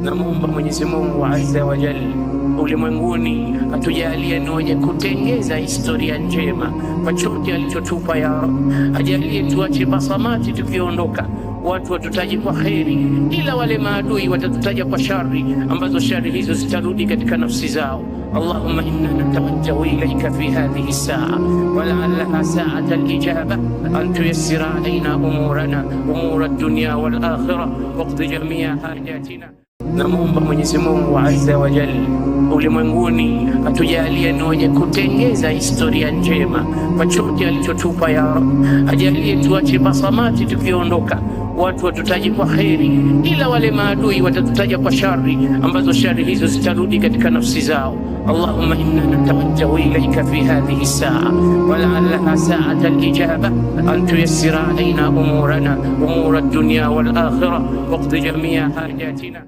Namuomba Mwenyezi Mungu Azza wa Jalla ulimwenguni atujalie ni wenye kutengeza historia njema kwa chote alichotupa. Ya Rab, ajalie tuache basamati tukiondoka, watu watutaje kwa kheri, ila wale maadui watatutaja kwa shari, ambazo shari hizo zitarudi katika nafsi zao. Allahumma inna natawajjahu ilaika fi hadhihi saa walaalaha saata alijaba an tuyassira alaina umurana umura dunya wal akhirah waqdi jamia hajatina. Namuomba Mwenyezi Mungu Azza wa Jalla ulimwenguni atujalie ni wenye kutengeza historia njema kwa chote alichotupa. Ya Rab, ajalie tuache basamati tukiondoka, watu watutaje kwa kheri, ila wale maadui watatutaja kwa shari, ambazo shari hizo zitarudi katika nafsi zao. Allahumma inna natawajjahu ilaika fi hadhihi saa walaalaha saata alijaba an tuyassira alaina umurana umura dunya wal akhirah waqdi jamia hajatina.